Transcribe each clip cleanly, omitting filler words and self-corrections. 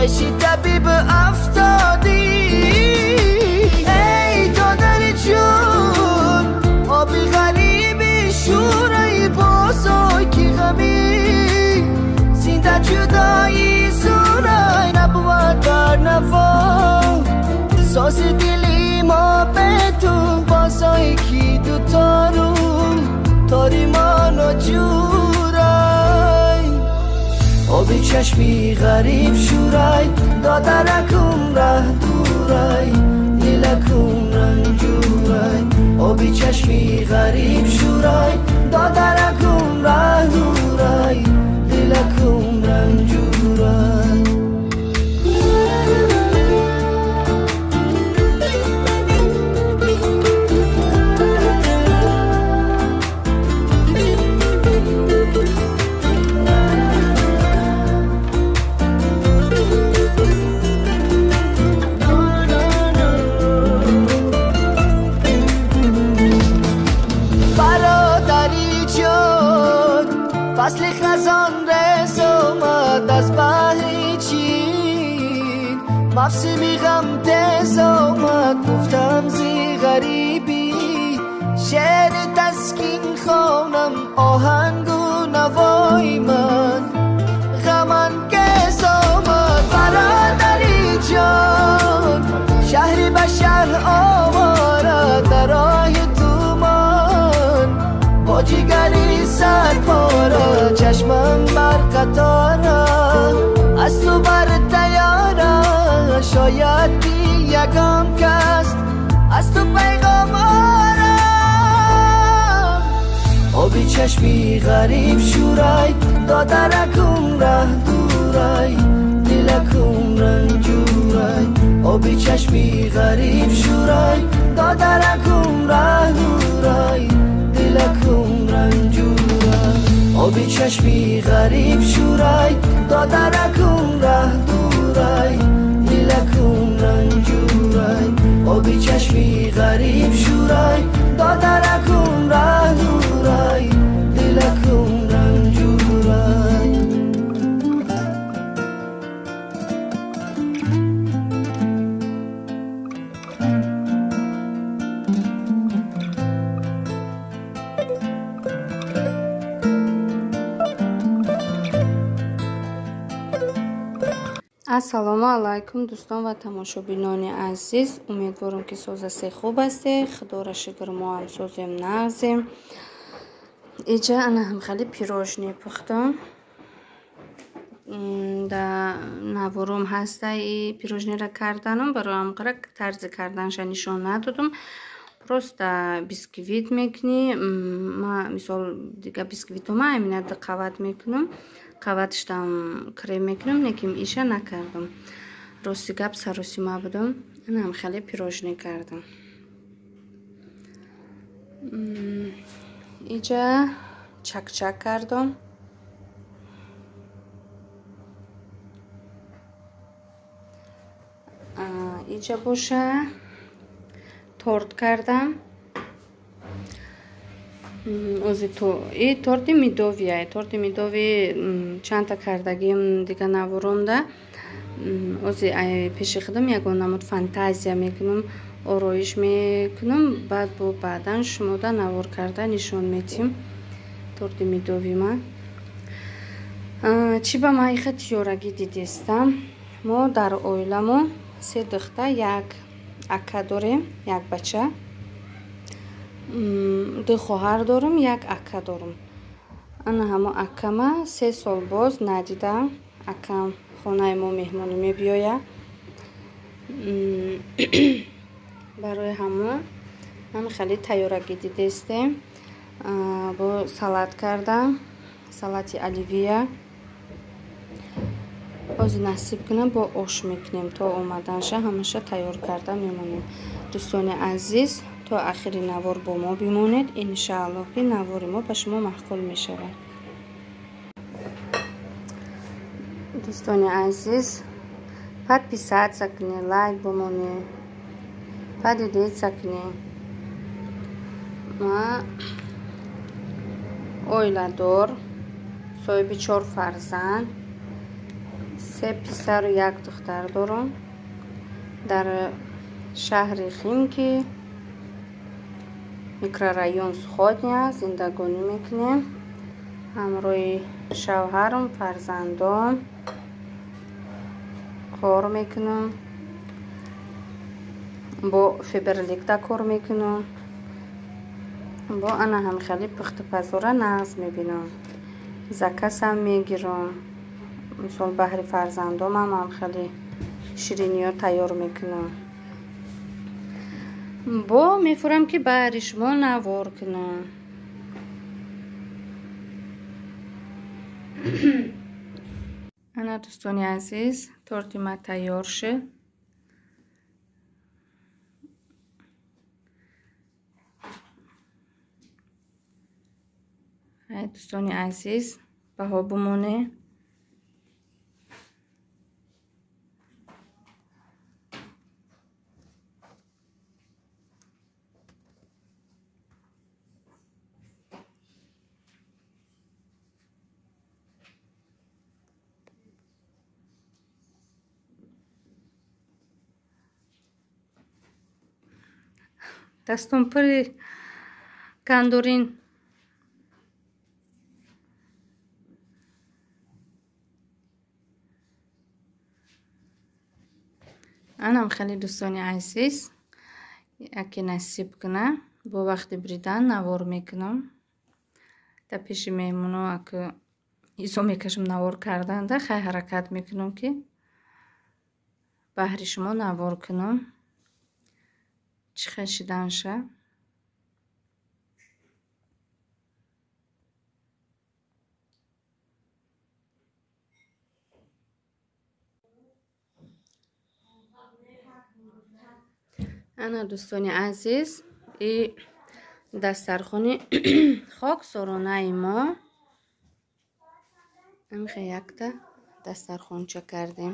پیشی طبیب افتادی ای دادر جون آبی غریبی شورای بازای کی غمی زنده جدایی زورای نبود بر نوا ساز دلی ما به تو بازای کی دو تارو تاری ما نجورای آبی چشمی غریب شورای دادرکم ره دورای دلکم رنجورای آبی چشمی غریب شورای دادرکم ره دورای دلکم رنجورای. فصل خزان رس آمد از بحر چین موسم غم تیز آمد گفتم زی غریبی شعر تسکین خوانم آهنگ و نوای من غم انگیز آمد. برادری جان شهری به شهر آواره در راه تومان با جگری سر پارا چشمم بر قطارا از تو بر تیارا شاید که یکم کس از تو پیغام آرم. آبی چشمی غریب شورای دادرکم ره دورای دلکم رنجورای آبی چشمی غریب شورای دادرکم ره دورای دلکم رنجورای آبی چشمی غریب شورای دادرکم ره دورای دلکم رنجورای آبی چشمی غریب شورای دادرکم ره دورای دلکم رنجورای. Ассалому алайкум дӯстон ва тамошобинони азиз. Умедворам ки созасе хуб ҳастед. Худоро шукр мо ҳам созем нағзем. Иҷа ана ҳам хеле пирожне пухтам. Да наворум ҳаста и пирожнера карданам, барои ҳам тарзи карданша нишон надодам. Просто бисквит мекунӣ. Ма мисол дига бисквитома амина ду қават мекунам. Қаватиштам крем мекунам, лекин иша накардам. Рости гап саросима будам. Анам хеле пирожне кардам. Иҷа чакчак кардам. Иҷа боша торт кардам. И торти медовия, торти медови чандта кардагим дига наворонда. Ози пеши худам ягон намуд фантазия мекунам, ороиш мекунам, баъд бо баъдан шумода навор карда нишон метим торти медови ма. Чӣ ба ма иха тиёрагӣ дидестам? Мо дар оиламон се духта, як ака дорем, як бача. Ду хоҳар дорам, як ака дорам. Ана ҳамо акама 3 сол боз надидам. Акам хонаи мо меҳмонӣ мебиёяд. Барои ҳамо ҳам хеле тайёрагӣ дидестем. Бо салат кардам, салати оливия. Ҳозир насиб кунам бо ош мекунем. То омаданша ҳамаша тайёр карда мемонем. Дӯстони азиз, то ахири навор бо мо бимонед. Иншааллоҳ ки навори мо ба шумо маъқул мешавад. Дӯстони азиз, подписаться кунед, лайк бимонед, поделиться кунед. Ма оиладор, соҳиби 4 фарзанд, 3 писару 1 духтар дорам. Дар шаҳри Химки, микрорайон Сходня зиндагонӣ мекунем. Ҳамроҳи шавҳарам, фарзандон кор мекунам. Бо Фаберликда кор мекунам. Бо ана ҳам хеле пухтупазора нағз мебинам. Закасам мегирам. Мисол баҳри фарзандонам ҳам хеле шириниё тайёр мекунам. Бо мефурам ки баҳри шумо навор кунам. Ана дӯстони азиз, торти ма тайёр шуд. Ай дӯстони азиз, баҳо бимонед. Дастон пури кандурин. Анам хеле дӯстони азиз, яке насиб куна, бо вақти бридан навор мекунам. Та пеши меҳмоно ака изо мекашам навор карданда, хай ҳаракат мекунам ки баҳри шумо навор кунам. Чӣ хел шиданша. Ана дӯстони азиз, и дастархони хоксоронаи мо. Амхе якта дастархонча кардем.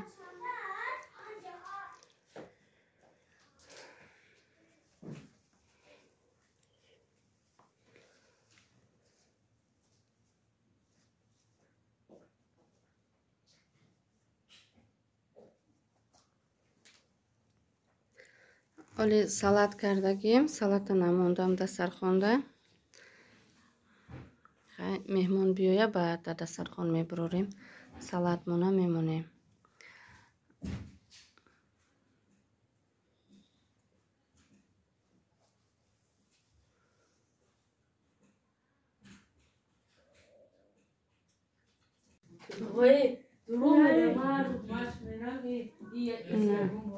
Оли салат кардагим, салата намондам дастархонда. Меҳмон биёя, баъд дар дастархон мебурорем, салатмона мемонем.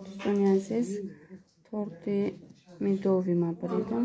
Дӯстони азиз, торти медови ма буридам.